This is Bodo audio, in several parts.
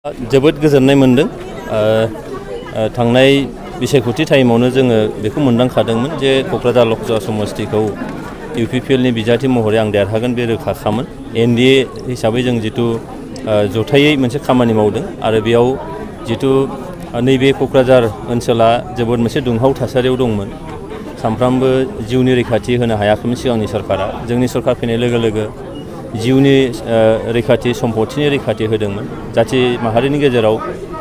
जोबोद गोजोननाय मोनदों। थांनाय बिसायख'थि टाइमावनो जोङो बेखौ मोनदांखादोंमोन जे क'क्राझार लकसभा समस्तिखौ इउपिपिएलनि बिजाथि महरै आं देरहागोन बे रोखाखामोन। एनडिए हिसाबै जों जितु जथायै मोनसे खामानि मावदों आरो बेयाव जितु नैबे क'क्राझार ओनसोला जोबोद मोनसे दुंहाव थासारियाव दंमोन। सानफ्रामबो जिउनि रैखाथि होनो हायाखैमोन सिगांनि सरकारा। जोंनि सरकार फैनाय लोगो लोगो जिउनि रैखाथि सम्पथिनि रैखाथि होदोंमोन। जाथि माहारिनि गेजेराव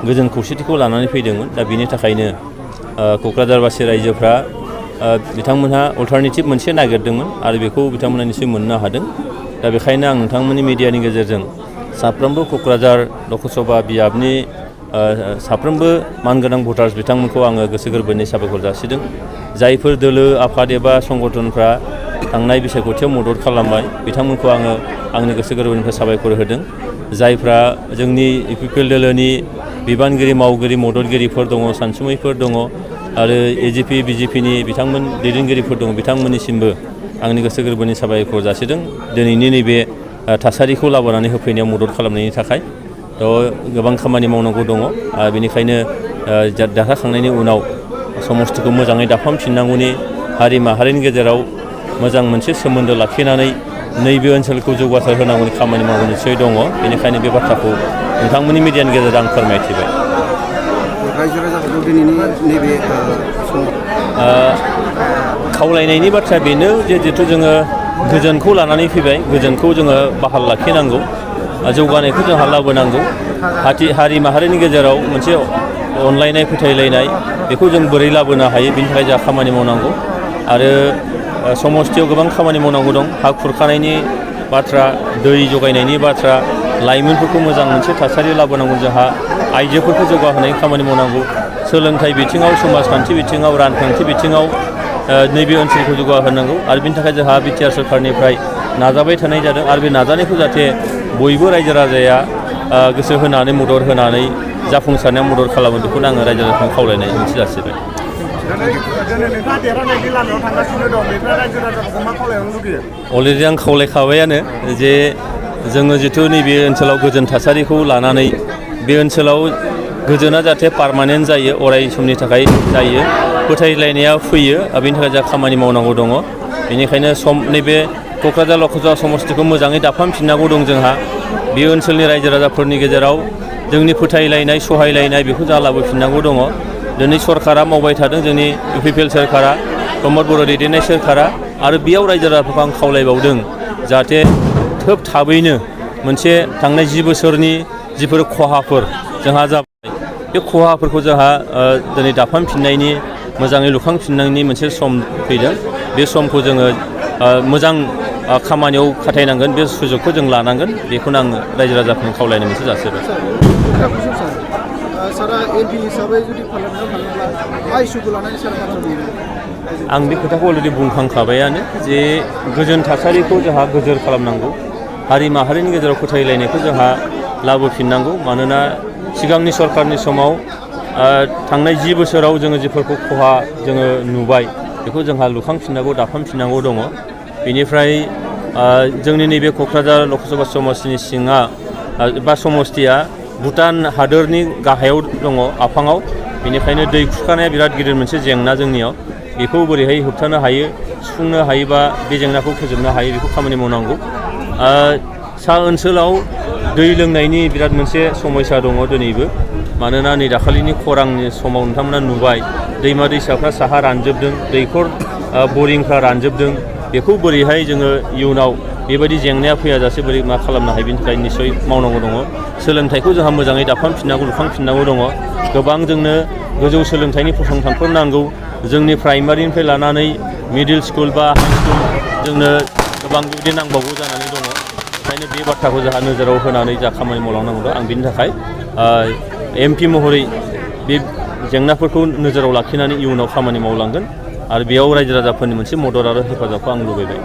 गोजोन खौसेथिखौ लानानै फैदोंमोन। दा बिनि थाखायनो क'क्राझारबासि रायजोफ्रा बिथांमोनहा अल्टारनेटिभ मोनसे नागिरदोंमोन आरो बेखौ बिथांमोना निसय मोननो हादों। दा बेखायनो आं नोंथांमोननि मिडियानि गेजेरजों साफ्रोमबो क'क्राझार लकसभा बियाबनि साफ्रोमबो मानगोनां भटार्स बिथांमोनखौ आङो गोसो गोरबोनि साबायखर जासिदों। जायफोर दोलो आफाद एबा संगठनफ्रा थांनाय बिसायख'थियाव मदद खालामबाय बिथांमोनखौ आङो आंनि गोसो गोरबोनिफ्राय साबायखर होदों। जायफ्रा जोंनि इउपिपिएल दोलोनि बिबानगिरि मावगिरि मददगिरिफोर दङ, सानसुमैफोर दङ आरो एजिपि बिजेपिनि बिथांमोन दैदेनगिरिफोर दङ, बिथांमोननिसिमबो आंनि गोसो गोरबोनि साबायखर जासिदों दिनैनि नैबे थासारिखौ लाबोनानै होफैनायाव मदद खालामनायनि थाखाय। गोबां खामानि मावनांगौ दङ। बेनिखायनो देरहाखांनायनि उनाव समस्तिखौ मोजाङै दाफामफिननांगौनि हारि माहारिनि गेजेराव मोजां मोनसे सोमोन्दो लाखिनानै नैबे ओनसोलखौ जौगासार होनांगौनि खामानि मावनो निस्सय दङ। बेनिखायनो बे बाथ्राखौ नोंथांमोननि मिडियानि गेजेरजों आं फोरमायथिबाय। रायजो राजाफोरखौ दिनैनि नैबे खावलायनायनि बाथ्राया बेनो जे जितु जोङो गोजोनखौ लानानै फैबाय, गोजोनखौ जोङो बाहाल लाखिनांगौ, जौगानायखौ जोंहा लाबोनांगौ। हारि माहारिनि गेजेराव मोनसे अनलायनाय फोथायलायनाय बेखौ जों बोरै लाबोनो हायो बिनि थाखाय जोंहा खामानि मावनांगौ। आरो समस्तियाव गोबां खामानि मावनांगौ दं। हा खुरखानायनि बाथ्रा, दै जगायनायनि बाथ्रा, लाइमोनफोरखौ मोजां मोनसे थासारि लाबोनांगौ। जोंहा आइजोफोरखौ जौगाहोनायनि खामानि मावनांगौ। सोलोंथाइ बिथिङाव, समाजखान्थि बिथिङाव, राजखान्थि बिथिङाव नैबे ओनसोलखौ जौगाहोनांगौ। आरो बिनि थाखाय जोंहा बिटिआर सरकारनिफ्राय नाजाबाय थानाय जादों आरो बे नाजानायखौ जाहाथे बयबो रायजो राजाया गोसो होनानै मदद होनानै जाफुंसारनायाव मदद खालामो बेखौनो आङो रायजो राजाखौ खावलायनाय मोनसे जासिबाय। अलरेडि आं खावलायखाबायानो जे जोङो जिथु नैबे ओनसोलाव गोजोन थासारिखौ लानानै बे ओनसोलाव गोजोना जाहाथे पारमानेन्ट जायो, अराय समनि थाखाय जायो, फोथायलायनाया फैयो। बेनि थाखाय जोंहा खामानि मावनांगौ दङ। बेनिखायनो नैबे क'क्राझार लकसभा समस्तिखौ मोजाङै दाफामफिननांगौ दं जोंहा। बे ओनसोलनि रायजो राजाफोरनि गेजेराव जोंनि फोथायलायनाय सहायलायनाय बेखौ जोंहा लाबोफिननांगौ दङ। दिनै सरकारा मावबाय थादों, जोंनि इउपिपिएल सरकारा, प्रमद बर' दैदेननाय सरकारा। आरो बेयाव रायजो राजाफोरखौ आं खावलायबावदों जाहाथे थाबैनो मोनसे थांनाय 10 बोसोरनि जिफोर खहाफोर जोंहा जाबाय बे खहाफोरखौ जोंहा दिनै दाफामफिननायनि मोजाङै लुखांफिननायनि मोनसे सम फैदों। बे समखौ जोङो मोजां खामानियाव खाथायनांगोन, बे सुजुगखौ जों लानांगोन। बेखौनो आङो रायजो राजाफोरनो खावलायनो मोनसे जासिबाय। आं बे खोथाखौ अलरेडि बुंखांखाबायानो जे गोजोन थासारिखौ जोंहा गोजोर खालामनांगौ। हारि माहारिनि गेजेराव फोथायलायनायखौ जोंहा लाबोफिननांगौ। मानोना सिगांनि सरकारनि समाव थांनाय 10 बोसोराव जोङो जिफोरखौ खहा जोङो नुबाय बेखौ जोंहा लुखांफिननांगौ, दाफामफिननांगौ दङ। बेनिफ्राय जोंनि नैबे क'क्राझार लकसभा समस्तिनि सिङा बा समस्तिया भुटान हादोरनि गाहायाव दङ, आफाङाव। बेनिखायनो दै खुरखानाया बिराद गिदिर मोनसे जेंना जोंनियाव। बेखौ बोरैहाय होबथानो हायो, सुफुंनो हायोबा बे जेंनाखौ फोजोबनो हायो, बेखौ खामानि मावनांगौ। सा ओनसोलाव दै लोंनायनि बिराद मोनसे समस्या दङ दिनैबो। मानोना नै दाखालिनि खरांनि समाव नोंथांमोना नुबाय दैमा दैसाफ्रा साहा रानजोबदों, दैखर बरिंफ्रा रानजोबदों। बेखौ बोरैहाय जोङो इयुनाव बेबायदि जेंनाया फैयाजासे बोरै मा खालामनो हायो बेनि थाखाय निस्सय मावनांगौ दङ। सोलोंथाइखौ जोंहा मोजाङै दाफामफिननांगौ, लुखांफिननांगौ दङ। गोबां जोंनो गोजौ सोलोंथाइनि फसंथानफोर नांगौ। जोंनि प्राइमारिनिफ्राय लानानै मिडिल स्कुल बा हाइ स्कुल जोंनो गोबां बेबायदि नांबावगौ जानानै दङ। ओंखायनो बे बाथ्राखौ जोंहा नोजोराव होनानै जा खामानि मावलांनांगौ दं। आं बिनि थाखाय MP महरै बे जेंनाफोरखौ नोजोराव लाखिनानै इयुनाव खामानि मावलांगोन आरो बेयाव रायजो राजाफोरनि मोनसे मदद आरो हेफाजाबखौ आं लुबैबाय।